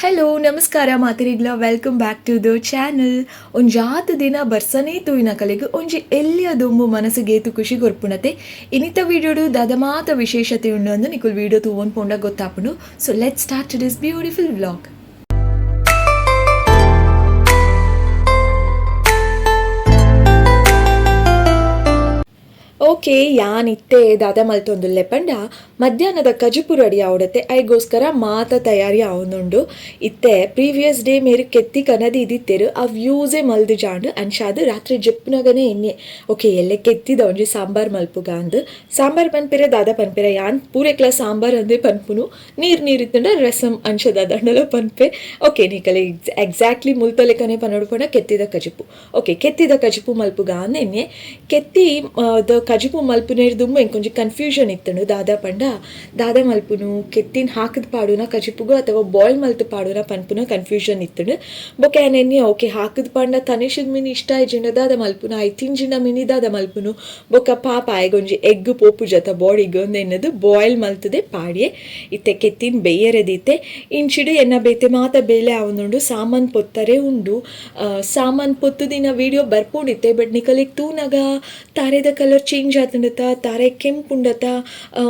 Hello ನಮಸ್ಕಾರ ಮಾತೆರೆಗ್ಲ, welcome back to the channel. ಒಂಜಾತ್ ದಿನ ಬರ್ಸನೇ ತೂಯಿನ ಕಲೆಗ್ ಒಂಜಿ ಎಲ್ಯ ದುಂಬು ಮನಸ್ಸಿಗೆ ಏತು ಖುಷಿ ಕೊರ್ಪುಣತೆ. ಇನಿತ ವಿಡಿಯೋಡು ದಾದ ಮಾತ ವಿಶೇಷತೆ ಉಂಡು ಅಂದು ನಿಕುಲ್ ವಿಡಿಯೋ ತೂವೊಂದು ಪೋಂಡ ಗೊತ್ತಾಪುಂಡು. So let's start this beautiful vlog. Okay, ಯಾನಿತ್ತೆ ದಾದ ಮಲ್ತೊಂದುಲ್ಲೆ ಪಂಡ ಮಧ್ಯಾಹ್ನದ ಕಜಿಪು ರೆಡಿ ಆವಡತ್ತೆ. ಐಗೋಸ್ಕರ ಮಾತ ತಯಾರಿ ಆವೊಂದುಂಡು. ಇತ್ತೆ ಪ್ರೀವಿಯಸ್ ಡೇ ಮೇರು ಕೆತ್ತಿ ಕನದಿ ಇದಿತ್ತೆರು, ಆ ವ್ಯೂಸೇ ಮಲ್ದು ಜಾಂಡು. ಅಂಚಾದ್ ರಾತ್ರಿ ಜೆಪ್ಪುನಗನೆ ಎನ್ನೆ, ಓಕೆ, ಎಲ್ಲೆ ಕೆತ್ತಿದ ಒಂಜಿ ಸಾಂಬಾರ್ ಮಲ್ಪುಗ ಅಂದ್. ಸಾಂಬಾರ್ ಪನ್ಪೆರೆ ದಾದ ಪನ್ಪೆರೆ, ಯಾನ್ ಪೂರೆಕ್ಲ ಸಾಂಬಾರ್ ಅಂದೇ ಪನ್ಪುನು. ನೀರ್ ನೀರ್ ಇತ್ತುಂಡ ರಸಂ ಅಂಚ ದಾದಂಡಲ ಪನ್ಪೆ. ಓಕೆ, ನಿಕಲೆ ಎಕ್ಸಾಕ್ಟ್ಲಿ ಮುಲ್ತಲೆಕನೆ ಪನೊಡು ಪಂಡ ಕೆತ್ತಿದ ಕಜಿಪು. ಓಕೆ, ಕೆತ್ತಿದ ಕಜಿಪು ಮಲ್ಪುಗ ಅಂದ್ ಎನ್ನೆ. ಕೆತ್ತಿ ದ ಕಜಿಪು ಮಲ್ಪುನೇರ್ ದುಂಬು ಎಂಕೊಂಜಿ ಕನ್ಫ್ಯೂಷನ್ ಇತ್ತುಂಡು. ದಾದ ಪಂಡ ದಾದ ಮಲ್ಪುನು, ಕೆತ್ತಿನ ಹಾಕದ್ ಪಾಡುನ ಕಜಿಪುಗು ಅಥವಾ ಬಾಯ್ಲ್ ಮಲ್ತ್ ಪಾಡುನ ಪನ್ಪುನ ಕನ್ಫ್ಯೂಷನ್ ಇತ್ತುಂಡು. ಬೊಕ ಯಾನ್ ಎನ್ನೆ, ಓಕೆ, ಹಾಕದ್ ಪಾಂಡ ತನಿಷಗ್ ಮಿನಿ ಇಷ್ಟ ಆಯ್ಜಿಂಡ ದಾದ ಮಲ್ಪುನು, ಆಯ್ ತಿಂಜಿಂಡ ಮಿನಿ ದಾದ ಮಲ್ಪುನು, ಬೊಕ ಪಾಪ ಆಯ್ಗೊಂಜಿ ಎಗ್ ಪೋಪು ಜತ ಬಾಡಿಗ್ ಅಂದ್ ಎನ್ನದು ಬಾಯ್ಲ್ ಮಲ್ತದೆ ಪಾಡಿಯೆ. ಇತ್ತೆ ಕೆತ್ತಿನ ಬೇಯರೆ ದೀತೆ. ಇಂಚಿಡು ಎನ್ನ ಬೇತೆ ಮಾತ ಬೇಲೆ ಆವೊಂದುಂಡು. ಸಾಮಾನ್ ಪೊತ್ತರೆ ಉಂಡು. ಸಾಮಾನ್ ಪೊತ್ತುದಿನ ವಿಡಿಯೋ ಬರ್ಪುಂಡಿತ್ತೆ, ಬಟ್ ನಿಕಲೆಗ್ ತೂನಗ ತಾರೆದ ಕಲರ್ ಚೇಂಜ್ ಆತುಂಡತ, ತಾರೆ ಕೆಂಪುಂಡತ,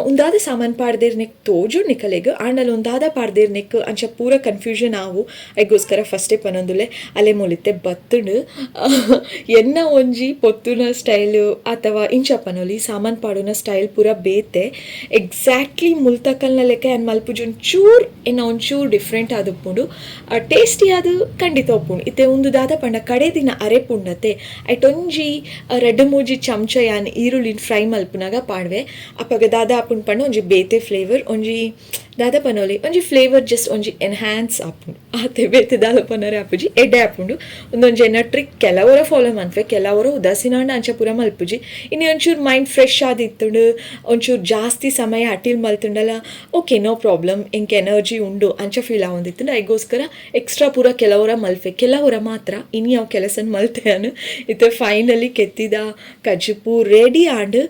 ಉಂದಾದ ಸಾಮಾನ್ ಪಾಡ್ದೇರ್ ನೆಕ್ ತೋಜು ನಿಕಲೆಗ್, ಆಂಡಲ ಉಂದಾದ ಪಾಡ್ದೇರ್ ನೆಕ್ ಅಂಚ ಪೂರ ಕನ್ಫ್ಯೂಷನ್ ಆವು. ಐಗೋಸ್ಕರ ಫಸ್ಟೇ ಪನೊಂದುಲ್ಲೆ. ಅಲೆ ಮೂಲಿತ್ತೆ ಬತ್ತುಂಡು. ಎನ್ನ ಒಂಜಿ ಪೊತ್ತುನ ಸ್ಟೈಲು ಅಥವಾ ಇಂಚ ಪನೊಲಿ, ಸಾಮಾನ್ ಪಾಡುನ ಸ್ಟೈಲ್ ಪೂರ ಬೇತೆ. ಎಕ್ಸಾಕ್ಟ್ಲಿ ಮುಲ್ತಕಲ್ನ ಲೆಕ್ಕ ಯಾನ್ ಮಲ್ಪುಜಿ. ಒಂಚೂರ್ ಎನ್ನ ಒಂಚೂರು ಡಿಫ್ರೆಂಟ್ ಆದುಪ್ಪುಂಡು. ಟೇಸ್ಟಿ ಆದ್ ಖಂಡಿತ ಉಪ್ಪುಂಡು. ಇತ್ತೆ ಉಂದು ದಾದ ಪಂಡ ಕಡೆ ದಿನ ಅರೆಪುಂಡತೆ, ಐಟೊಂಜಿ ರಡ್ಡ್ ಮೂಜಿ ಚಮಚ ಯಾನ್ ಈರುಳ್ಳಿನ್ ಫ್ರೈ ಮಲ್ಪುನಗ ಪಾಡ್ವೆ. ಅಪಗ ದಾದ ಆಪುಂಡು ಪಂಡ ಒಂಜಿ ಬೇತೆ ಫ್ಲೇವರ್, ಒಂಜಿ ದಾದ ಪನೊಲಿ, ಒಂಜಿ ಫ್ಲೇವರ್ ಜಸ್ಟ್ ಒಂಜಿ ಎನ್ಹ್ಯಾನ್ಸ್ ಆಪುಂಡು. ಆತೆ, ಬೇತೆ ದಾದ ಪನರೆ ಆಪುಜಿ. ಎಡ್ಡೆ ಆಪುಂಡು. ಉಂದೊಂಜಿ ಎನ್ನ ಟ್ರಿಕ್. ಕೆಲವರ ಫಾಲೋ ಮನ್ಪೆ, ಕೆಲವರ ಉದಾಸೀನ ಅಂಚ ಪೂರ ಮಲ್ಪುಜಿ. ಇನ್ನು ಒಂಚೂರು ಮೈಂಡ್ ಫ್ರೆಶ್ ಆದಿತ್ತುಂಡು, ಒಂಚೂರು ಜಾಸ್ತಿ ಸಮಯ ಅಟಿಲ್ ಮಲ್ತುಂಡಲ, ಓಕೆ, ನೋ ಪ್ರಾಬ್ಲಮ್, ಎಂಕ್ ಎನರ್ಜಿ ಉಂಡು ಅಂಚ ಫೀಲ್ ಆವೊಂದಿತ್ತುಂಡು. ಐಗೋಸ್ಕರ ಎಕ್ಸ್ಟ್ರಾ ಪೂರ ಕೆಲವರ ಮಲ್ಪೆ, ಕೆಲವರ ಮಾತ್ರ. ಇನಿ ಅವು ಕೆಲಸನ್ ಮಲ್ತೆ ಯಾನು. ಇತ್ತೆ ಫೈನಲಿ ಕೆತ್ತಿದ ಕಜಿಪು ರೆಡಿ ಆಂಡ್.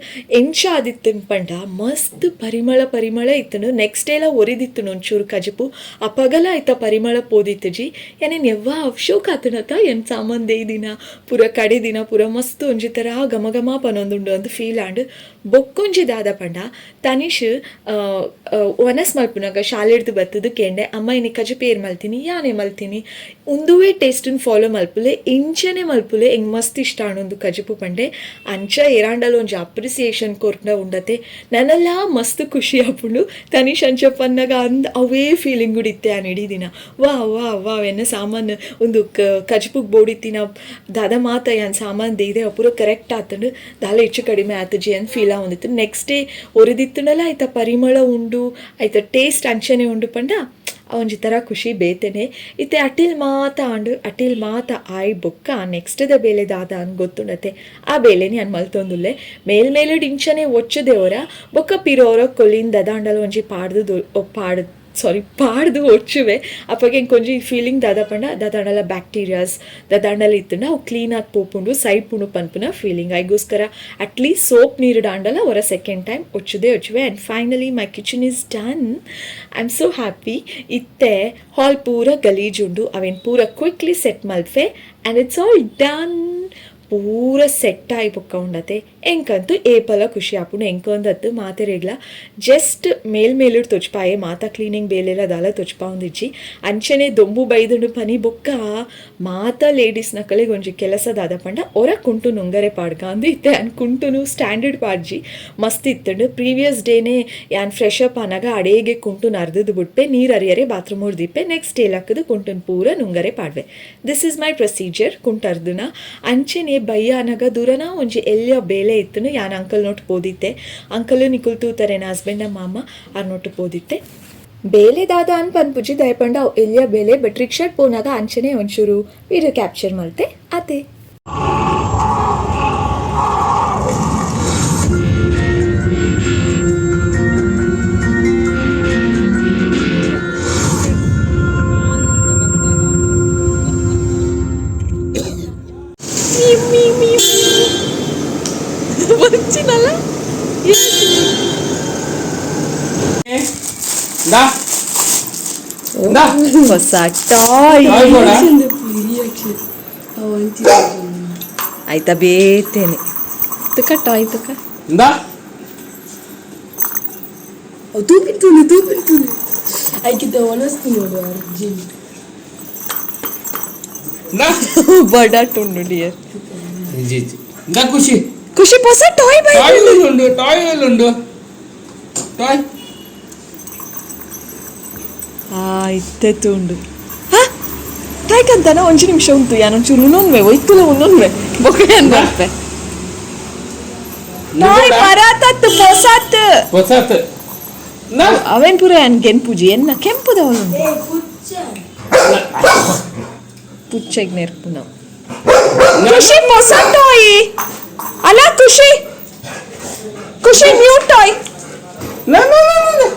ಎಂಚ ಆದಿತ್ತು ಪಂಡ ಮಸ್ತ್ ಪರಿಮಳ ಪರಿಮಳ ಇತ್ತುಂಡು. ನೆಕ್ಸ್ಟ್ ಡೇಲ ಒರಿದಿತ್ತು ಒಂಚೂರು ಕಜಿಪು, ಅಪಗಲ ಐತ ಪರಿಮಳ ಪೋದಿತ್ತುಜಿ. ಯಾನೇನ್ ಎವ್ವ ಅವಶೋಕ್ ಆತನತ, ಎನ್ ಸಾಮಾನ್ ದಿನ ಪೂರ ಕಡೆ ದಿನ ಪೂರ ಮಸ್ತ್ ಒಂಜಿ ತರ ಘಮ ಘಮ ಪನೊಂದುಂಡು ಅಂದ್ ಫೀಲ್ ಆಂಡ್. ಬೊಕ್ಕೊಂಜಿ ದಾದ ಪಂಡ ತನಿಷ್ ವನಸ್ ಮಲ್ಪುನಗ ಶಾಲೆಡ್ದು ಬತ್ತದು ಕೇಂಡೆ, ಅಮ್ಮ ಇನಿ ಕಜಿಪು ಏರ್ ಮಲ್ತೀನಿ? ಯಾನೆ ಮಲ್ತೀನಿ, ಉಂದುವೇ ಟೇಸ್ಟನ್ ಫಾಲೋ ಮಲ್ಪುಲೆ, ಇಂಚನೆ ಮಲ್ಪುಲೆ, ಎಂಗ್ ಮಸ್ತ್ ಇಷ್ಟ ಆಂಡ್ ಕಜಿಪು ಪಂಡೆ. ಅಂಚ ಏರಾಂಡಲ ಒಂಜಿ ಅಪ್ರಿಸಿಯೇಷನ್ ಕೊರ್ಪುನ ಉಂಡತೆ, ನನಲ ಮಸ್ತ್ ಖುಷಿ ಆಪುಂಡು. ತನಿಷ್ ಅಂಚ ಪನ್ನಗ ಅಂದ್ ಅವೇ ಫೀಲಿಂಗ್ ಇತ್ತೆ. ಆ ಇಡೀ ದಿನ ವಾ ವಾ ವಾ, ಎನ್ನ ಸಾಮಾನು ಒಂದು ಕಜಿಪುಗ್ ಬೋಡಿತ್ತಿನ ದಾದ ಮಾತ ಯಾನ್ ಸಾಮಾನು ದೇದೆ ಪೂರ ಕರೆಕ್ಟ್ ಆತಂಡು, ದಾಲ ಹೆಚ್ಚು ಕಡಿಮೆ ಆತಜಿ ಅಂತ ಫೀಲ್ ಆವೊಂದಿತ್ತು. ನೆಕ್ಸ್ಟ್ ಡೇ ಒರಿದಿತ್ತುಂಡಲ ಆಯ್ತ ಪರಿಮಳ ಉಂಡು, ಆಯ್ತ ಟೇಸ್ಟ್ ಅಂಚನೆ ಉಂಡು ಪಂಡ ಒಂಜಿ ಥರ ಖುಷಿ ಬೇತೆನೆ. ಇತ್ತೆ ಅಟಿಲ್ ಮಾತ ಆಂಡು. ಅಟಿಲ್ ಮಾತ ಆಯ್ ಬೊಕ್ಕ ನೆಕ್ಸ್ಟ್ ದ ಬೇಲೆ ದಾದ ಅಂದ್ ಗೊತ್ತುಂಡತೆ, ಆ ಬೇಲೆನೆ ಯಾನ್ ಮಲ್ತೊಂದುಲ್ಲೆ. ಮೇಲ್ ಮೇಲ್ ಇಂಚನೆ ಒಚ್ಚುದೇವರ ಬೊಕ್ಕ ಪಿರೋರ ಕೊಲಿನ್ ದದಾಂಡಲ ಒಂಜಿ ಪಾಡ್ದು ಪಾಡ್ ಸಾರಿ ಪಾಡ್ದು ಒಚ್ಚುವೆ. ಅಪಗ ಎಂಕೊಂಜಿ ಫೀಲಿಂಗ್ ದಾದ ಪಂಡ ದಾದಾಂಡಲ ಬ್ಯಾಕ್ಟೀರಿಯಾಸ್ ದಾದಾಂಡಲ ಇತ್ತುಂಡ ಅವು ಕ್ಲೀನ್ ಆಗಿ ಪೋಪುಂಡು, ಸೈಪುಂಡು ಪನ್ಪುನ ಫೀಲಿಂಗ್. ಐಗೋಸ್ಕರ ಅಟ್ಲೀಸ್ಟ್ ಸೋಪ್ ನೀರು ಡಾಂಡಲ ಅವರ ಸೆಕೆಂಡ್ ಟೈಮ್ ಒಚ್ಚುದೇ ಒಚ್ಚುವೆ. And finally my kitchen is done. I am so happy. ಇತ್ತೆ ಹಾಲ್ ಪೂರ ಗಲೀಜುಂಡು, ಅವೇನು ಪೂರ quickly set Malpe and it's all done. ಪೂರ ಸೆಟ್ ಆಯಿ ಬೊಕ್ಕ ಉಂಡತೆ, ಎಂಕಂತೂ ಏಪಲ ಖುಷಿ ಆಪುಂಡು. ಎಂಕೊಂದತ್ತು ಮಾತೆರೆಗ್ಲ. ಜಸ್ಟ್ ಮೇಲ್ ಮೇಲುಡ್ ತೊಚ್ಪಾಯೆ, ಮಾತ ಕ್ಲೀನಿಂಗ್ ಬೇಲೆಲ ದಾಲ ತೊಚ್ಪಾವೊಂದಿಜ್ಜಿ. ಅಂಚನೆ ದೊಂಬು ಬೈದುಂಡು ಪನಿ ಬೊಕ್ಕ ಮಾತ ಲೇಡೀಸ್ ನಕಲೆಗ್ ಒಂಜಿ ಕೆಲಸ ದಾದ ಪಂಡ ಒರ ಕುಂಟು ನುಂಗರೆ ಪಾಡ್ಗ ಅಂದು. ಇತ್ತೆ ಯಾನ್ ಕುಂಟುನು ಸ್ಟ್ಯಾಂಡರ್ಡ್ ಪಾಡ್ಜಿ, ಮಸ್ತ್ ಇತ್ತುಂಡು. ಪ್ರೀವಿಯಸ್ ಡೇನೆ ಯಾನ್ ಫ್ರೆಶ್ ಅಪ್ ಆನಗ ಅಡೇಗೆ ಕುಂಟು ಅರ್ದದು ಬುಟ್ಪೆ, ನೀರು ಅರಿಯರೆ ಬಾತ್ರೂಮ್ ದೀಪೆ. ನೆಕ್ಸ್ಟ್ ಡೇ ಲಕ್ಕದು ಕುಂಟುನ್ ಪೂರ ನುಂಗರೆ ಪಾಡ್ವೆ. This is my procedure ಕುಂಟು ಅರ್ದುನ. ಅಂಚನೆ ಬಯ್ಯ ಅನಗ ದೂರನ ಒಂಜಿ ಎಲ್ಯ ಬೇಲೆ ಇತ್ತುನು. ಯಾನ್ ಅಂಕಲ್ ನೋಟ್ ಪೋದಿತ್ತೆ. ಅಂಕಲ್ ನಿಕುಲ್ ತೂತರೇನ, ಹಸ್ಬೆಂಡ್ ಮಾಮ ಆರ್ ನೋಟ್ ಪೋದಿತ್ತೆ. ಬೇಲೆ ದಾದ ಅನ್ ಪನ್ಪುಜಿ, ದಯಪಂಡ ಅವು ಎಲ್ಯ ಬೇಲೆ, ಬಟ್ ರಿಕ್ಷಾಡ್ ಪೋನಾಗ ಅಂಚನೆ ಒಂಚೂರು ವಿಡಿಯೋ ಕ್ಯಾಪ್ಚರ್ ಮಲ್ತೆ, ಆತೆ. వచ్చినಲ್ಲ. എന്താ? ಹೊಸ ಟಾಯ್. ಟಾಯ್ ಬೋಡ? ಆಯ್ತಾ, ಬೇತೇನೆ ತುಕ ಟಾಯ್ ತುಕ. ಇಂದಾ. ತೂಪಿಂತುಂಡು ತೂಪಿಂತುಂಡು ಐಕಿತ ಒಣಸ್ತು ನೋಡು ಅರ್ಜೆಂಟ್. ಇಂದಾ. ಬಡಾಟುಂಡು ಡಿಯರ್. ಜಿ ಜಿ, ಇಂದಾ ಖುಷಿ. ಖುಷಿ, ಹೊಸ ಟಾಯ್ ಬೈ. ಟಾಯ್ ಉಂಡು, ಟಾಯ್ ಉಂಡು, ಟಾಯ್. ಆ ಇತ್ತೆ ತುಂಡು. ಹಾ, ಟಾಯ್ ಕಂತಾನ? ಒಂಜಿ ನಿಮಿಷ ಉಂಟು, ಯಾನೊಂಚೂರು ಉನ್ನೊನ್ವೆ ಒಯ್ತುಲ ಉನ್ನೊನ್ವೆ ಬೊಕ ಏನ್ ಬರ್ಪೆ. ಟಾಯ್ ಪರಾತತ್ತು, ಪೊಸತ್. ಹೊಸತ್ ನಾ. ಅವೇನ್ ಪೂರ ಯಾನ್ ಗೆನ್ಪುಜಿ, ಎನ್ನ ಕೆಂಪುದವಳು ಪುಚ್ಚೆಗ್ ನೆರ್ಪುನ. ಖುಷಿ, ಹೊಸ ಟಾಯ್ ಅಲ್ಲ ಖುಷಿ? ಖುಷಿ, ನ್ಯೂ ಟಾಯ್. ನಾ ನಾ ನಾ ನಾ.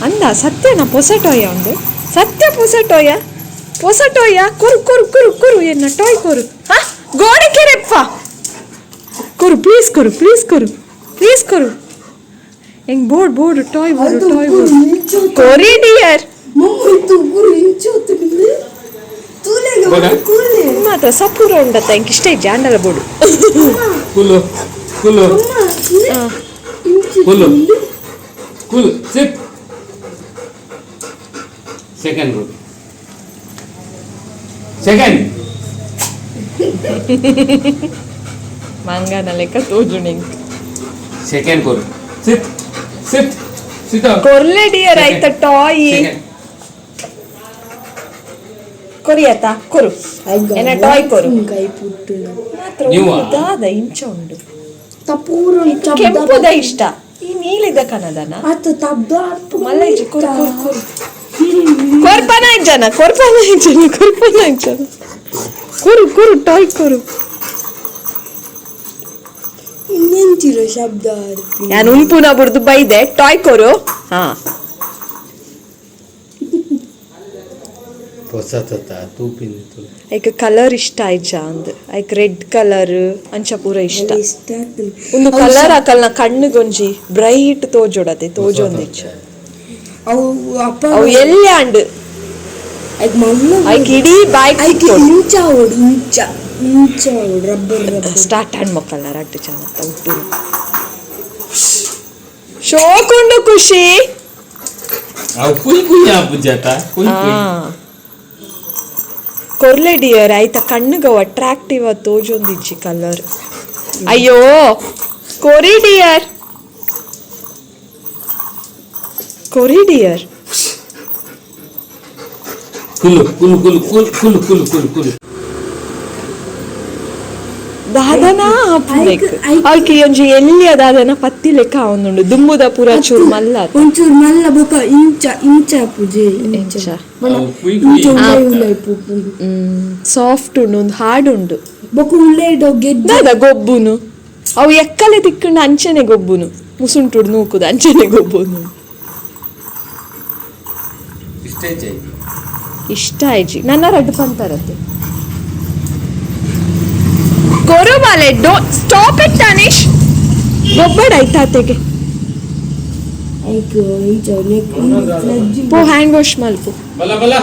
ಅಂದ ಸತ್ಯನ ಪೊಸ ಟಾಯ ಉಂಡು? ಸತ್ಯ ಪೊಸ ಟಾಯ, ಪೊಸ ಟಾಯ. ಕೊರು ಕೊರು ಕೊರು ಕೊರು, ಎನ್ನ ಟಾಯ್ ಕೊರು. ಹಾ, ಗೋಡೆ ಕೆರೆಪ್ಪ. ಕೊರು ಪ್ಲೀಸ್, ಕೊರು ಪ್ಲೀಸ್, ಕೊರು ಪ್ಲೀಸ್, ಕೊರು. ಹೆಂಗ್ board board toy board, toy board ಕೊರಿ ಡಿಯರ್. ತುಗುರು ಇಂಚು ತೂಲೆ. ಬೋಡ? ಕೂಲೆ. ಮಾತ್ರ ಸಪೂರ ಉಂಡತ್ತ, ಇಂಕ್ ಇಷ್ಟ ಜಾಂಡಲ ಬೋರ್ಡು. ಕುಲು ಕುಲು. ಕುಲು ಕುಲು, ಸಿಟ್. Second group, second. ಮಂಗನ ಲೆಕ್ಕ ತೋಜುಣಿ. ಸೆಕೆಂಡ್ ಕೊರು. ಸಿಟ್ ಸಿಟ್ ಸಿಟ್. ಕೊರ್ಲೆ ಡಿಯರ್, ಆಯ್ತಾ ಟಾಯ್? ಸೆಕೆಂಡ್. ಕೊರಿಯತ್ತ, ಕೊರು, ಎನ್ನ ಟಾಯ್ ಕೊರು. ಕೈ ಪುಟ್ಟು. ಮಾತ್ರ. ನೀವಾ? ಉಂಡು ದಾದ ಇಂಚ ಉಂಡು? ತಪೂರು. ಕೆಂಪುದ ಇಷ್ಟ, ಈ ನೀಲಿದ ಕನದನ. ಆತ ತಬ್ದ. ಮಲ್ಲ ಇಜ್ಜಿ. ಕೊರು ಕೊರು ಕೊರು. ಕೊರ್ಪನ ಇಜ್ಜನ, ಕೊರ್ಪನ ಇಜ್ಜನ, ಕೊರ್ಪನ ಇಜ್ಜನ. ಕೊರು ಕೊರು, ಟಾಯ್ ಕೊರು. ಇನ್ನೆಂಚಿರೋ ಶಬ್ದ ಆಡ್ತೀನಿ. ನಾನು ಉಂಪುನ ಬುಡ್ದು ಬೈದೆ. ಟಾಯ್ ಕೊರು, ಹಾ. ಹೊಸತ ತೂಪಿನ. ಐಕ್ ಕಲರ್ ಇಷ್ಟ ಆಯ್ಜ ಅಂದ್. ಐಕ್ ರೆಡ್ ಕಲರ್ ಅಂಚ ಪೂರ ಇಷ್ಟ. ಇಷ್ಟ ಆಗ್ತದೆ. ಒಂದು ಕಲರ್ ಹಾಕಲ್ನ ಕಣ್ಣುಗೊಂಜಿ ಬ್ರೈಟ್ ತೋಜೋಡತೆ, ತೋಜೊಂದಿಚ್ಚ. ಅವು ಅಪ್ಪ. ಅವು ಎಲ್ಲೆ ಅಂಡ್. ಐಕ್ ಮಲ್ಲ. ಐಕ್ ಇಡೀ ಬಾಯ್. ಐಕ್ ಇಂಚ ಓಡು, ಇಂಚ ಇಂಚ ಓಡು, rubber rubber. Start and ಮಕ್ಕಳನ್ನ ರಡ್ಡು ಜನ ಉಟ್ಟು ಶೋಕುಂಡು ಖುಷಿ. ಅವು ಕುಯ್ ಕುಯ್ ಆಪುಜಾತ, ಕುಯ್ ಕುಯ್. ಕೊರ್ಲೆ ಡಿಯರ್, ಆಯ್ತಾ? ಕಣ್ಣುಗವು ಅಟ್ರಾಕ್ಟಿವ್ ತೋಜೊಂದಿಜ್ಜಿ ಕಲರ್. ಅಯ್ಯೋ, ಕೊರಿ ಡಿಯರ್, ಕೊರಿ ಡಿಯರ್. ಕುಲು ಕುಲು ಕುಲು ಕುಲು ಕುಲು ಕುಲು ಕುಲು ಕುಲು. ದಾದನ. ಐಕ್ ಒಂಜಿ ಎಲ್ಲಿಯ ದಾದನ ಪತ್ತಿ ಲೆಕ್ಕ ಅವನುಂಡು, ದುಂಬುದ ಪೂರ ಚೂರು ಮಲ್ಲ. ಒಂಚೂರು ಮಲ್ಲ ಬೊಕ ಇಂಚ ಇಂಚ ಪೂಜೆ ಇಂಚ. ಇಂಚ. ಅವು ಕುಯ್ ಇಂಚ. ಕುಯ್. ಉಲೈ ಉಲೈ ಪೂಪು. ಸಾಫ್ಟ್ ಉಂಡು, ಒಂದು ಹಾರ್ಡ್ ಉಂಡು. ಬೊಕ ಉಲೈ ಗೆಜ್ಜೆ. ದಾದ ಗೊಬ್ಬುನು? ಅವು ಎಕ್ಕಲೆ ತಿಕ್ಕಂಡು ಅಂಚನೆ ಗೊಬ್ಬುನು, ಮುಸುಂಟುಡು ನೂಕುದು ಅಂಚನೆ ಗೊಬ್ಬುನು. ಇಷ್ಟೇ ಜೈ. ಇಷ್ಟ ಆಯ್ಜಿ. ನನ್ನ ರಡ್ಡು ಪಂತರದ್ದು ಕೊರು ಬಾಲೆ. ಡೋ ಸ್ಟಾಪ್ it Tanish, ಗೊಬ್ಬಡ ಆಯ್ತಾ ಅತ್ತೆಗೆ. ಐಕ್ ಇಂಚ ನೆಕ್ ಫ್ಲಜ್. ಪೋ, ಹ್ಯಾಂಡ್ ವಾಶ್ ಮಲ್ಪು. ಬಲ ಬಲ.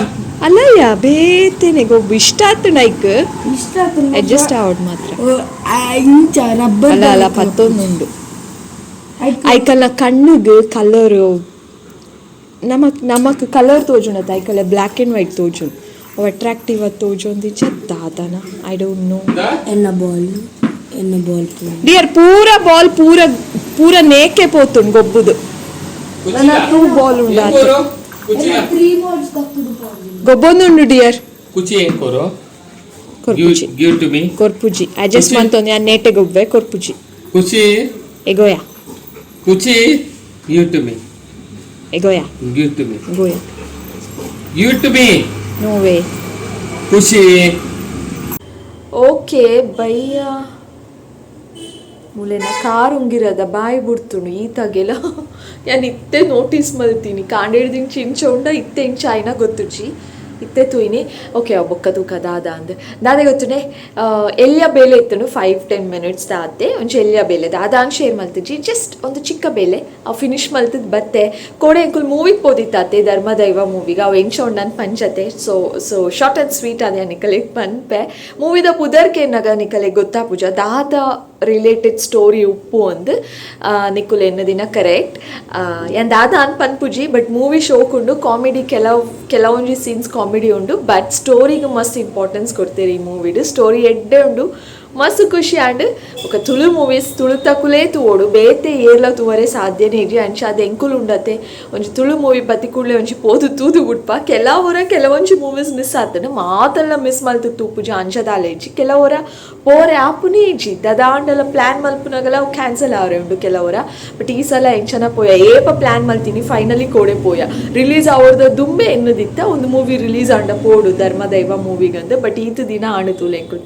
ಅಲ್ಲಯ್ಯ, ಬೇತೇನೆ ಗೊಬ್ಬು ಇಷ್ಟ ಆತು ನೈಕ್. ಇಷ್ಟ ಆಗ್ತದೆ. ಅಡ್ಜಸ್ಟ್ ಆವಡ್ ಮಾತ್ರ. ಇಂಚ ರಬ್ಬರ್. ಅಲ್ಲ ಅಲ್ಲ, ಪತ್ತೊಂದುಂಡು. ಐಕ್. ಐಕಲ್ನ ಕಣ್ಣುಗ್ ಕಲರ್, ನಮಕ್ ನಮಕ್ ಕಲರ್ ತೋಜುಂಡತ್ತ, ಐಕಲ್ಲ black and white ತೋಜುಂಡು. ಅವು ಅಟ್ರಾಕ್ಟಿವ್ ಆದ್ ತೋಜೊಂದಿಜ್ಜ ದಾದನ, I don't know. ಎನ್ನ ಬಾಲ್, ಎನ್ನ ಬಾಲ್. ಡಿಯರ್, ಪೂರ ಬಾಲ್ ಪೂರ ಪೂರ ನೇಕೆ ಪೋತುಂಡು ಗೊಬ್ಬುದು. ನನ್ನ ಟೂ ಬಾಲ್ ಉಂಡು ಆತೆ. ಕೊರು ಕುಚಿ. ತ್ರೀ ಬಾಲ್ಸ್ ದಕ್ಕುದು ಬಾಲ್. ಗೊಬ್ಬೊಂದುಂಡು ಡಿಯರ್. ಕುಚಿ ಏನ್ ಕೊರು? ಕೊರ್ಪುಜಿ. Give to me. ಕೊರ್ಪುಜಿ, adjust Kuchi. ಮಂತೊಂದು ಯಾನ್ ನೇಟೆ ಗೊಬ್ಬೆ, ಕೊರ್ಪುಜಿ. ಕುಚಿ. ಎಗೋಯ. Kuchi, give to me. ಎಗೋಯ. Give to me. ಗೋಯ. Give to me. No way. Khushi. Okay ಬಯ್ಯ, ಮುಲೆನ ಕಾರ್ ಉಂಗಿರದ ಬಾಯಿ ಬುಡ್ತುಂಡು ಈತಾಗೆಲ. ಯಾನ್ ಇತ್ತೆ ನೋಟಿಸ್ ಮಲ್ತೀನಿ, ಕಾಂಡೇಡ್ದಿಂಚ ಇಂಚ ಉಂಡ, ಇತ್ತೆ ಇಂಚ ಆಯ್ನ ಗೊತ್ತುಜಿ. ಇತ್ತೆ ತೂಯಿನಿ ಓಕೆ ಬೊಕ್ಕ ತೂಕ ದಾದ ಅಂದ್ ದಾದ ಗೊತ್ತುಂಡೆ ಎಲ್ಯ ಬೇಲೆ ಇತ್ತುಂಡು 5-10 ಮಿನಿಟ್ಸ್ ದಾತೆ ಒಂಜಿ ಎಲ್ಯ ಬೇಲೆ ದಾದ ಅಂದ್ ಶೇರ್ ಮಲ್ತಿಜಿ ಜಸ್ಟ್ ಒಂದು ಚಿಕ್ಕ ಬೇಲೆ ಅವು ಫಿನಿಶ್ ಮಲ್ತದ್ ಬತ್ತೆ ಕೋಡೆ ಎಂಕುಲು ಮೂವಿಗೆ ಪೋದಿತ್ತಾತೆ ಧರ್ಮದೈವ ಮೂವಿಗೆ ಅವು ಎಂಚ ಉಂಡನ್ ಪಂಚತೆ so so short and sweet ಅದೇ ನಿಕಲೆಗ್ ಪನ್ಪೆ ಮೂವಿದ ಪುದರ್ಕೆ ನಿಕಲೆಗ್ ಗೊತ್ತಾಪುಜ ದಾದ ರಿಲೇಟೆಡ್ ಸ್ಟೋರಿ ಉಪ್ಪು ಅಂದ್ ನಿಕುಲು ಎನ್ನ ದಿನ ಕರೆಕ್ಟ್ ಯಾನ್ ದಾದ ಅನ್ ಪನ್ಪುಜಿ ಬಟ್ ಮೂವಿ ಶೋಕುಂಡು ಕಾಮಿಡಿ ಕೆಲವೊಂಜಿ ಸೀನ್ಸ್ ಕಾಮಿಡಿ ಉಂಡು ಬಟ್ ಸ್ಟೋರಿಗೆ ಮಸ್ತ್ ಇಂಪಾರ್ಟೆನ್ಸ್ ಕೊಡ್ತೀರಿ ಈ ಮೂವಿಡ್ ಸ್ಟೋರಿ ಎಡ್ಡೆ ಉಂಡು ಮಸ್ತ್ ಖುಷಿ ಆಂಡ್ ಬೊಕ ತುಳು ಮೂವೀಸ್ ತುಳುತಕುಲೇ ತೂವೊಡು ಬೇತೆ ಏರ್ಲ ತೂವರೆ ಸಾಧ್ಯನೇ ಇಜ್ಜಿ ಅಂಚ ಅದು ಎಂಕುಲು ಉಂಡತೆ ಒಂಜಿ ತುಳು ಮೂವಿ ಬತ್ತಿ ಕೂಡ್ಲೆ ಒಂಜಿ ಪೋದು ತೂದು ಬುಡ್ಪ ಕೆಲವೊರ ಕೆಲವೊಂಜಿ ಮೂವೀಸ್ ಮಿಸ್ ಆತಂಡ ಮಾತೆಲ್ಲ ಮಿಸ್ ಮಲ್ತು ತೂಪುಜ ಅಂಚ ಇಜ್ಜಿ ಕೆಲವೊರ ಪೋರೆ ಆಪುನೇ ಇಜ್ಜಿ ದದಾಂಡಲ ಪ್ಲ್ಯಾನ್ ಮಲ್ಪುನಗಲ ಅವು ಕ್ಯಾನ್ಸಲ್ ಆವರೆ ಉಂಡು ಕೆಲವೊರ ಬಟ್ ಈ ಸಲ ಎಂಚನ ಪೋಯ ಏಪ ಪ್ಲ್ಯಾನ್ ಮಲ್ತೀನಿ ಫೈನಲಿ ಕೋಡೆ ಪೋಯ ರಿಲೀಸ್ ಆವರ್ದ ದುಂಬೆ ಎನ್ನುದಿತ್ತ ಒಂದು ಮೂವಿ ರಿಲೀಸ್ ಆಂಡ ಪೋಡು ಧರ್ಮದೈವ ಮೂವಿಗಂದು ಬಟ್ ಈತ ದಿನ ಆಂಡು ತೂಲೆ ಎಂಕುಲು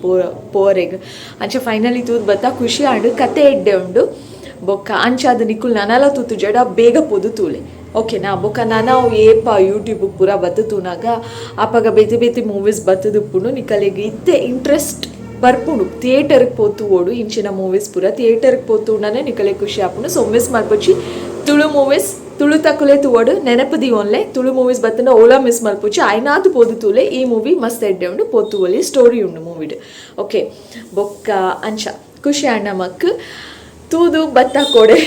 ಪೋರೆಗ್ ಅಂಚ ಫೈನಲಿ ತೂದು ಬತ್ತ ಖುಷಿ ಆಂಡು ಕತೆ ಎಡ್ಡೆ ಉಂಡು ಬೊಕ್ಕ ಅಂಚ ಅದು ನಿಕುಲು ನನಲ ತೂತು ಜಡ ಬೇಗ ಪೋದು ತೂಲೆ ಓಕೆನಾ ಬೊಕ್ಕ ನಾನವು ಏಪ ಯೂಟ್ಯೂಬ್ ಪೂರ ಬತ್ತು ತೂನಾಗ ಅಪಗ ಬೇತೆ ಬೇತೆ ಮೂವೀಸ್ ಬತ್ತದುಪ್ಪುಂಡು ನಿಕಲೆಗ್ ಇತ್ತೆ ಇಂಟ್ರೆಸ್ಟ್ ಬರ್ಪುಂಡು ಥಿಯೇಟರ್ಗೆ ಪೋತು ಓಡು ಇಂಚಿನ ಮೂವೀಸ್ ಪೂರ ಥಿಯೇಟರ್ಗೆ ಪೋತು ನಿಕಲೆ ಖುಷಿ ಆಪುಂಡು ಸೊ ಮಿಸ್ ಮಲ್ಪೊಚ್ಚಿ ತುಳು ಮೂವೀಸ್ ತುಳು ತಕುಲೆ ತೂವಡು ನೆನಪು ದೀವೊನ್ಲೆ ತುಳು ಮೂವೀಸ್ ಬತ್ತಂಡ ಓಲಾ ಮಿಸ್ ಮಲ್ಪೊಚ್ಚಿ ಐನಾತ್ ಪೋದು ತೂಲೆ ಈ ಮೂವಿ ಮಸ್ತ್ ಎಡ್ಡೆ ಉಂಡು ಪೋತು ಒಲಿ ಸ್ಟೋರಿ ಉಂಡು ಮೂವಿಡ್ ಓಕೆ ಬೊಕ್ಕ ಅಂಚ ಖುಷಿ ಅಣ್ಣ ಮಕ್ ತೂದು ಬತ್ತ ಕೋಡೆ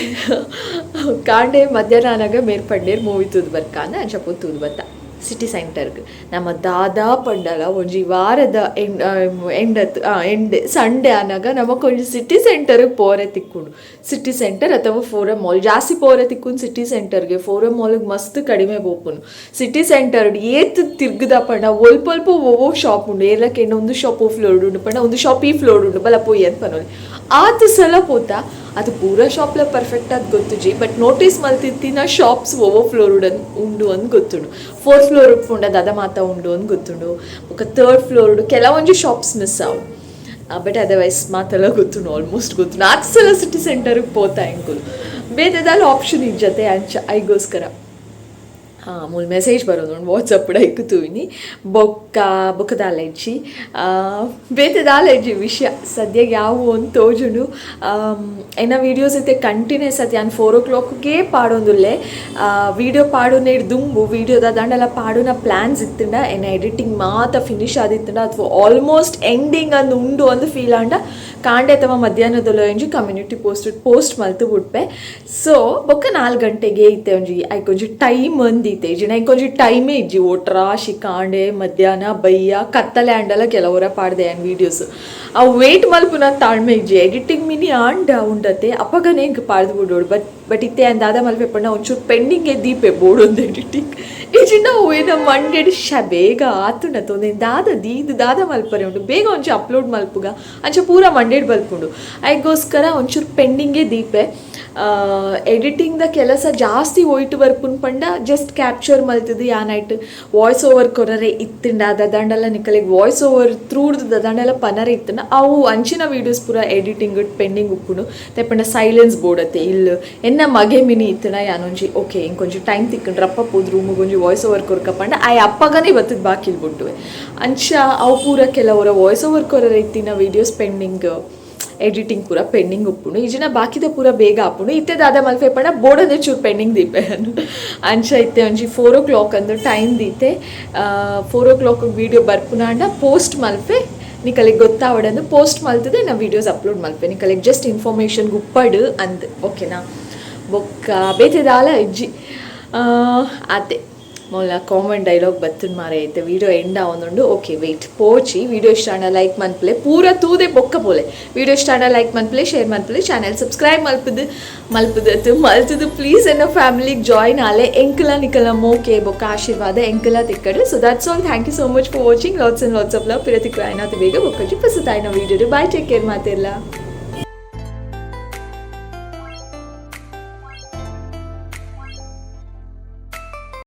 ಕಾಂಡೆ ಮಧ್ಯಾಹ್ನ ಆನಾಗ ಮೇರ್ಪಂಡೇರ್ ಮೂವಿ ತೂದು ಬರ್ಕಾಂದ ಅಂಚ ಪೋ ತೂದು ಬತ್ತ ಸಿಟಿ ಸೆಂಟರ್ಗ್ ನಮ್ಮ ದಾದಾ ಪಂಡಲ ಒಂಜಿ ವಾರದ ಎಂಡ್ ಎಂಡ್ ಎಂಡ್ ಸಂಡೆ ಆನಾಗ ನಮಕ್ ಒಂಜಿ ಸಿಟಿ ಸೆಂಟರ್ಗೆ ಪೋರೆ ತಿಕ್ಕುಂಡು ಸಿಟಿ ಸೆಂಟರ್ ಅಥವಾ ಫೋರಮ್ ಮಾಲ್ ಜಾಸ್ತಿ ಪೋರೆ ತಿಕ್ಕುಂಡು ಸಿಟಿ ಸೆಂಟರ್ಗೆ ಫೋರಮ್ ಮಾಲ್ಗೆ ಮಸ್ತ್ ಕಡಿಮೆ ಪೋಪುನು ಸಿಟಿ ಸೆಂಟರ್ ಏತ್ ತಿರ್ಗದ ಪಂಡ ಒಲ್ಪ ಒಲ್ಪ ಒವೋ ಶಾಪ್ ಉಂಡು ಏರ್ಲಕ್ಕೆ ಒಂದು ಶಾಪ್ ಫ್ಲೋರ್ ಉಂಡು ಪಂಡ ಒಂದು ಶಾಪ್ ಈ ಫ್ಲೋರ್ ಉಂಡು ಬಲ ಪೋಯಿ ಅಂತ ಪನೊಲಿ ಆತ್ ಸಲ ಪೋತ ಅದು ಪೂರ ಶಾಪ್ಲ ಪರ್ಫೆಕ್ಟ್ ಆದ್ ಗೊತ್ತುಜಿ ಬಟ್ ನೋಟಿಸ್ ಮಲ್ತಿತ್ತಿನ ಶಾಪ್ಸ್ ಓವೋ ಫ್ಲೋರ್ ಉಂಡು ಅಂದ್ ಗೊತ್ತುಂಡು ಫೋರ್ತ್ ಫ್ಲೋರ್ ಉಪ್ಪುಂಡ ದಾದ ಮಾತ ಉಂಡು ಅಂದ್ ಗೊತ್ತುಂಡು ಬೊಕ ಥರ್ಡ್ ಫ್ಲೋರ್ ಕೆಲವೊಂಜಿ ಶಾಪ್ಸ್ ಮಿಸ್ ಆವು ಬಟ್ ಅದರ್ವೈಸ್ ಮಾತೆಲ್ಲ ಗೊತ್ತುಂಡು ಆಲ್ಮೋಸ್ಟ್ ಗೊತ್ತುಂಡು ಆತ್ ಸಲ ಸಿಟಿ ಸೆಂಟರ್ಗೆ ಪೋತಾ ಎಂಕುಲು ಬೇತೆದಾಲ ಆಪ್ಷನ್ ಇಜ್ಜತೆ ಅಂಚ ಐಗೋಸ್ಕರ ಹಾಂ ಮೂಲು ಮೆಸೇಜ್ ಬರೋದು ವಾಟ್ಸಪ್ ಐಕ್ ತೂವಿನಿ ಬೊಕ್ಕ ಬೊಕ್ಕ ದಾಲ ಇಜ್ಜಿ ಬೇತೆ ದಾಲ ಇಜ್ಜಿ ವಿಷಯ ಸದ್ಯಕ್ಕೆ ಯಾವ ಒಂದು ತೋಜುಂಡು ಎನ್ನ ವೀಡಿಯೋಸ್ ಇತ್ತೆ ಕಂಟಿನ್ಯೂಸ್ ಅತ್ ಯಾನ್ 4 o'clockಗೆ ಪಾಡೊಂದುಲ್ಲೆ ವೀಡಿಯೋ ಪಾಡುನ ದುಂಬು ವೀಡಿಯೋದ ದಂಡಲ ಪಾಡುನ ಪ್ಲ್ಯಾನ್ಸ್ ಇತ್ತಂಡ ಎನ್ನ ಎಡಿಟಿಂಗ್ ಮಾತ ಫಿನಿಶ್ ಆದಿತ್ತಂಡ ಅಥವಾ ಆಲ್ಮೋಸ್ಟ್ ಎಂಡಿಂಗ್ ಅಂದು ಉಂಡು ಅಂದು ಫೀಲ್ ಆಂಡ ಕಾಂಡೆ ಅಥವಾ ಮಧ್ಯಾಹ್ನದೊಲ ಒಂಜಿ ಕಮ್ಯುನಿಟಿ ಪೋಸ್ಟ್ ಪೋಸ್ಟ್ ಮಲ್ತು ಬುಡ್ಪೆ ಸೊ ಬೊಕ್ಕ 4 ಗಂಟೆಗೆ ಇತ್ತೆ ಒಂಜಿ ಐಕ್ ಒಂಜಿ ಟೈಮ್ ಅಂದಿತ್ತೆ ಇಜ್ಜಿಂಡ ಐಕ್ ಒಂಜಿ ಟೈಮೇ ಇಜ್ಜಿ ಓಟ್ರಾಶಿ ಕಾಂಡೆ ಮಧ್ಯಾಹ್ನ ಬಯ್ಯ ಕತ್ತಲೆ ಆಂಡಲ ಕೆಲವರ ಪಾಡ್ದೆ ಆ್ಯಂಡ್ ವೀಡಿಯೋಸ್ ಅವು ವೇಟ್ ಮಲ್ಪುನ ತಾಳ್ಮೆ ಇಜ್ಜಿ ಎಡಿಟಿಂಗ್ ಮಿನಿ ಆಂಡ ಉಂಡತೆ ಅಪಗನೇ ಇಂಕ್ ಪಾಡ್ದು ಬಿಡೋಡು ಬಟ್ ಬಟ್ ಇತ್ತೆ ಆ್ಯಂಡ್ ದಾದ ಮಲ್ಪೆ ಪಂಡ ಒಂಚೂರು ಪೆಂಡಿಂಗ್ ದೀಪೆ ಬೋಡೊಂದು ಎಡಿಟಿಂಗ್ ಇಜ್ಜಿಂಡ ಅವು ಏನ ಮಂಡೆಡ್ ಶ ಬೇಗ ಆತುಂಡತ ಒಂದೇನು ದಾದ ದೀದ್ ದಾದ ಮಲ್ಪರೆ ಉಂಡು ಬೇಗ ಒಂಚೂರು ಅಪ್ಲೋಡ್ ಮಲ್ಪುಗ ಅಂಚ ಪೂರ ಮಂಡೆಡ್ ಬಲ್ಪುಂಡು ಐಗೋಸ್ಕರ ಒಂಚೂರು ಪೆಂಡಿಂಗೇ ದೀಪೆ ಎಡಿಟಿಂಗ್ ದ ಕೆಲಸ ಜಾಸ್ತಿ ಒಯ್ಟು ಬರ್ಪುನ್ ಪಂಡ ಜಸ್ಟ್ ಕ್ಯಾಪ್ಚರ್ ಮಲ್ತದು ಯಾನೈಟ್ ವಾಯ್ಸ್ ಓವರ್ ಕೊರರೆ ಇತ್ತಂಡ ದಂಡಲ ನಿಕಲೆಗ್ ವಾಯ್ಸ್ ಓವರ್ ತ್ರೂಡ್ದು ದಂಡಲ ಪನರೆ ಇತ್ತಂಡ ಅವು ಅಂಚಿನ ವೀಡಿಯೋಸ್ ಪೂರ ಎಡಿಟಿಂಗ್ ಪೆಂಡಿಂಗ್ ಉಪ್ಪುಂಡು ತೇಪಂಡ ಸೈಲೆನ್ಸ್ ಬೋರ್ಡತ್ತೆ ಇಲ್ಲ ಎನ್ನ ಮಗೆ ಮಿನಿ ಇತ್ತಂಡ ಯಾನೊಂಜಿ ಓಕೆ ಇಂಕೊಂಜಿ ಟೈಮ್ ತಿಕ್ಕಂಡ್ರೆ ಅಪ್ಪ ಪೋದು ರೂಮಿಗೆ ಒಂಜಿ ವಾಯ್ಸ್ ಓವರ್ ಕೊರ್ಕ ಪಂಡ ಆಯ್ ಅಪ್ಪಗನೇ ಬತ್ತದ ಬಾಕಿಲ್ ಬುಟ್ಟುವೆ ಅಂಚ ಅವು ಪೂರ ಕೆಲವರ ವಾಯ್ಸ್ ಓವರ್ ಕೊರರೆ ಇತ್ತಿನ ವೀಡಿಯೋಸ್ ಪೆಂಡಿಂಗ್ ಎಡಿಟಿಂಗ್ ಪೂರ ಪೆಂಡಿಂಗ್ ಉಪ್ಪುಂಡು ಈಜಿನ ಬಾಕಿದ ಪೂರ ಬೇಗ ಆಪುಂಡು ಇತ್ತೆ ದಾದ ಮಲ್ಪೆ ಪಂಡ ಬೋಡಂದೆ ಚೂರು ಪೆಂಡಿಂಗ್ ದೀಪೆ ಅಂಚ ಇತ್ತೆ ಒಂಜಿ 4 o'clock ಅಂದು ಟೈಮ್ ದೀತೆ 4 o'clock video ಬರ್ಪುನಾಂಡ ಪೋಸ್ಟ್ ಮಲ್ಪೆ ನಿಕಲೆಗ್ ಗೊತ್ತಾವಡಂದು ಪೋಸ್ಟ್ ಮಲ್ತದೆ ನಾ ವೀಡಿಯೋಸ್ ಅಪ್ಲೋಡ್ ಮಲ್ಪೆ ನಿಕಲೆಗ್ ಜಸ್ಟ್ ಇನ್ಫಾರ್ಮೇಷನ್ ಉಪ್ಪಡು ಅಂದ್ ಓಕೆನಾ ಬೊಕ್ಕ ಬೇತೆ ದಾಲ ಇಜ್ಜಿ ಆತೆ ಮೊಲ್ಲ ಕಾಮನ್ ಡೈಲಾಗ್ ಬತ್ತನ್ ಮಾರೆ ಐತೆ ವೀಡಿಯೋ ಎಂಡ್ ಆವೊಂದುಂಡು ಓಕೆ ವೆಯ್ಟ್ ಪೋಚಿ ವೀಡಿಯೋ ಇಷ್ಟ ಆಂಡ ಲೈಕ್ ಮನ್ಪುಲೆ ಪೂರ ತೂದೆ ಬೊಕ್ಕ ಪೋಲೆ ವೀಡಿಯೋ ಇಷ್ಟ ಆಂಡ ಲೈಕ್ ಮನ್ಪುಲೆ ಶೇರ್ ಮನ್ಪುಲೆ ಚಾನೆಲ್ ಸಬ್ಸ್ಕ್ರೈಬ್ ಮಲ್ಪುದು ಮಲ್ಪುದು ಮಲ್ತದು ಪ್ಲೀಸ್ ಎನ್ನ ಫ್ಯಾಮಿಲಿಗೆ ಜಾಯ್ನ್ ಆಲೆ ಎಂಕಲ ನಿಕಲ ಮೋಕೆ ಬೊಕ್ಕ ಆಶೀರ್ವಾದ ಎಂಕಲ ತಿಕ್ಕಡು. So that's all, thank you so much for watching. Lots and lots of love. ಪಿರತಿಕ್ಕು ಆಯ್ನಾತು ಬೇಗ ಬೊಕ್ಕಜಿ ಪಸುತಾಯ್ನ ವೀಡಿಯೋ. Bye, take care ಮಾತಿರ್ಲ.